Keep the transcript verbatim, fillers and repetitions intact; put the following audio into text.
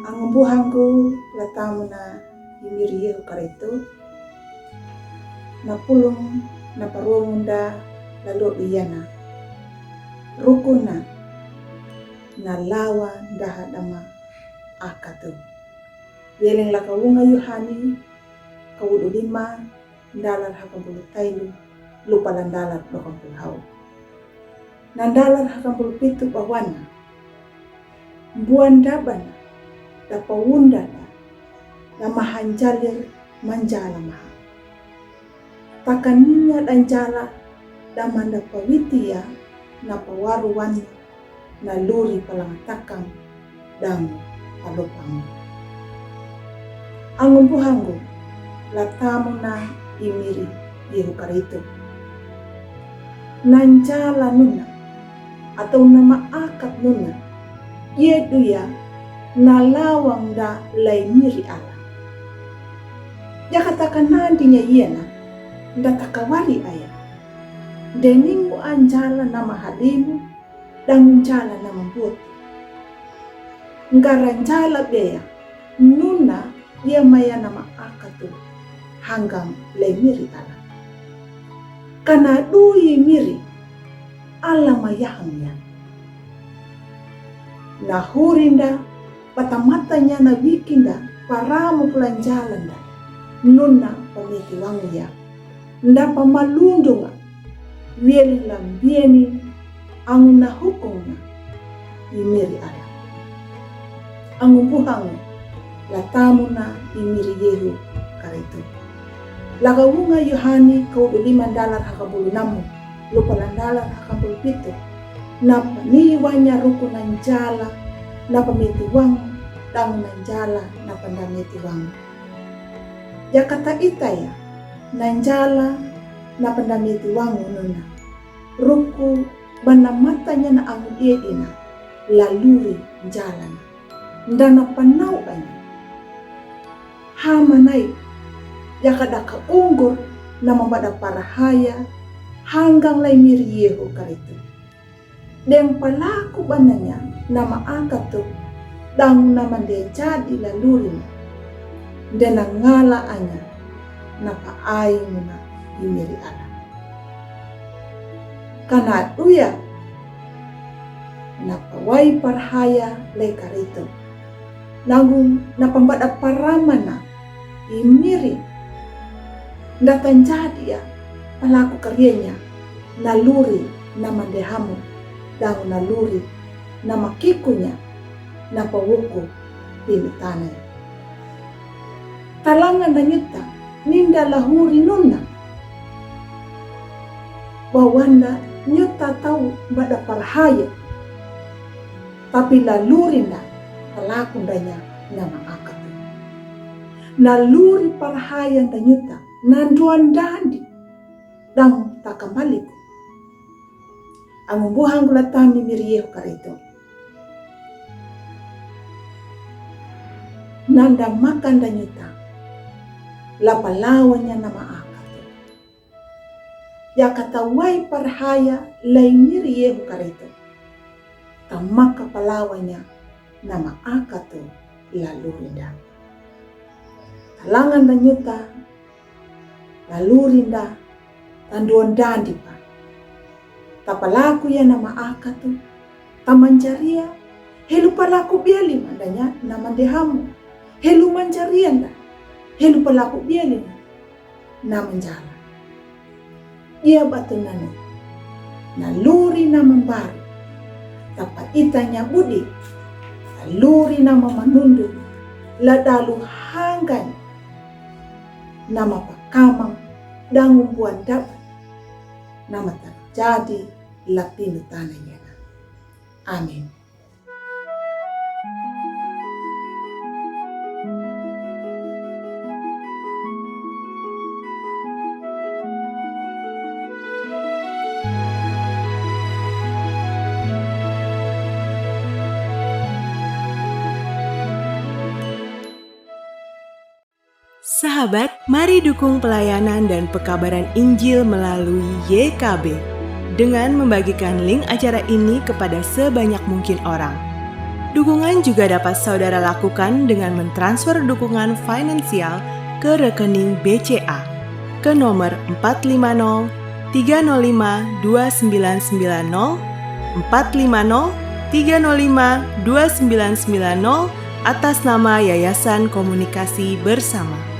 Angu buhanggu, la tamu na i miri Yihu Karistu, na pulung na parumungun da la ludu yana. Rukuna na lawa ndaha dama akatu. Weleng la kawunga Yohani, kawudu lima, ndalar haka bulu tailu, lupa la ndalar doka bulu hau. Na ndalar haka bulu pitu bawana. Buan dabana, da pawunda da, da mahanjalir manjala maha. Takaninya danjala, da manda pawitia, na pawaruwan, na luri palanga takang, dang palopang. Angu buhanggu, la tamu na i miri Yihu Karistu. Nanjala nuna, atau nama akat nuna, ia duya na lawang da lai miri Allah. Jaka takanandinya ia na, da takawari aya. Deningu anjala nama hadimu, dang njala nama buat. Ngara njala bea, nuna ia maya nama akatu, hanggang lai miri Allah. Kana dui miri, Allah mayahang ia. Na hurinda, patamatanya na wikinda, paramu kulanjalanda, nuna pamiti wangu ia. Nda pamalundunga, wiel lambieni, angu na hukunga, i miri Allah. Angu buhanggu, la tamu na i miri Yihu Karistu. La kawunga Yohani kawudu lima ndalar haka bulu namu, lupa la ndalar haka bulu pitu. Na paniwanya rukuna njala, na pamiti wangu, dang nanjala, na pandamiti wangu. Jaka ta ita ia, nanjala, na pandamiti wangu nuna. Ruku bana matanya na angu edina, la luri njalana. Nda na panau anya. Hamanai, jaka daka unggur, nama bada parahaya, hanggang lai miri Yihu Karistu. Deng palaku bananya nama akatu, dang nama de jadi la lurina. Dena ngala anya, na paai muna i miri Allah. Kana duya, na pawai parhaya lai Karistu. Nangu na pambada paramana i miri. Nda tanjadi ia palaku karianya, na luri nama dehamu, dang na luri nama kikunya, na pawuku pinu tanai. Talanga na nyuta, ninda lahuri nuna. Bawanda nyuta tau bada parhaya. Tapi la luri nda, palaku ndanya nama akatu. Na luri parhaya nda nyuta, na nduan dandi, dang takambaliku. Angu buhanggu la tami miri Yihu Karistu. Nanda maka nda nyuta, la palawanya nama akatu. Jaka tawai parhaya lai miri Yihu Karistu. Tamaka palawanya nama akatu la luri nda. Talanga nda nyuta, la luri nda, tanduan dandi pa. Tapalaku ia nama akatu, tamanjaria, helu palaku biali mandanya nama dehamu. Helu manjaria nda, helu palaku biali nda. Nama njala. Ia batu nanu. Na luri nama mbaru. Tapa itanya budi. Na luri nama manundu. La dalu hanggan. Nama pakamang dangu buan dapat. Nama tarjadi la pinu tanai ia na. Amin. Sahabat, mari dukung pelayanan dan pekabaran Injil melalui Y K B. dengan membagikan link acara ini kepada sebanyak mungkin orang. Dukungan juga dapat saudara lakukan dengan mentransfer dukungan finansial ke rekening B C A ke nomor empat lima nol tiga nol lima dua sembilan sembilan nol, empat lima nol tiga nol lima dua sembilan sembilan nol, atas nama Yayasan Komunikasi Bersama.